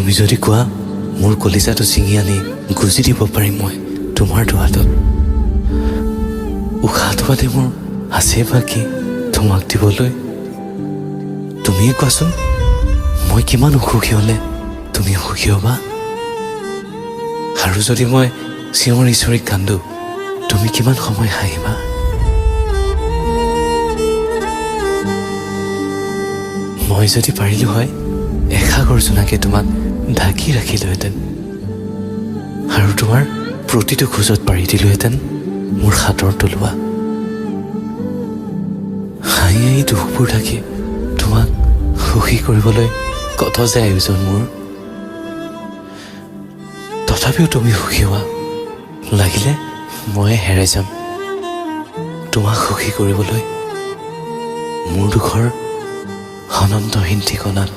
তুমি যদি কোৱা, মোৰ কলিজাটো ছিঙি আনি গুজি দিব পাৰিম মই তোমাৰ দুহাতত। উশাহটো বাদে মোৰ আছে বাকী তোমাক দিবলৈ? তুমিয়ে কোৱাচোন, মই কিমান অসুখী হ'লে তুমি সুখী হ'বা? আৰু যদি মই চিঞৰি চিঞৰি কান্দো, তুমি কিমান সময় হাঁহিবা? মই যদি পাৰিলোঁ হয়, এসাগৰ জোনাকে তোমাক ঢাকি ৰাখিলোহেঁতেন আৰু তোমাৰ প্ৰতিটো খোজত পাৰি দিলোহেঁতেন মোৰ হাতৰ তলুৱা। হাঁহি হাঁহি দুখবোৰ ঢাকি তোমাক সুখী কৰিবলৈ কত যে আয়োজন মোৰ, তথাপিও তুমি সুখী হোৱা লাগিলে ময়ে হেৰাই যাম তোমাক সুখী কৰিবলৈ মোৰ দুখৰ অনন্তহীন ঠিকনাত।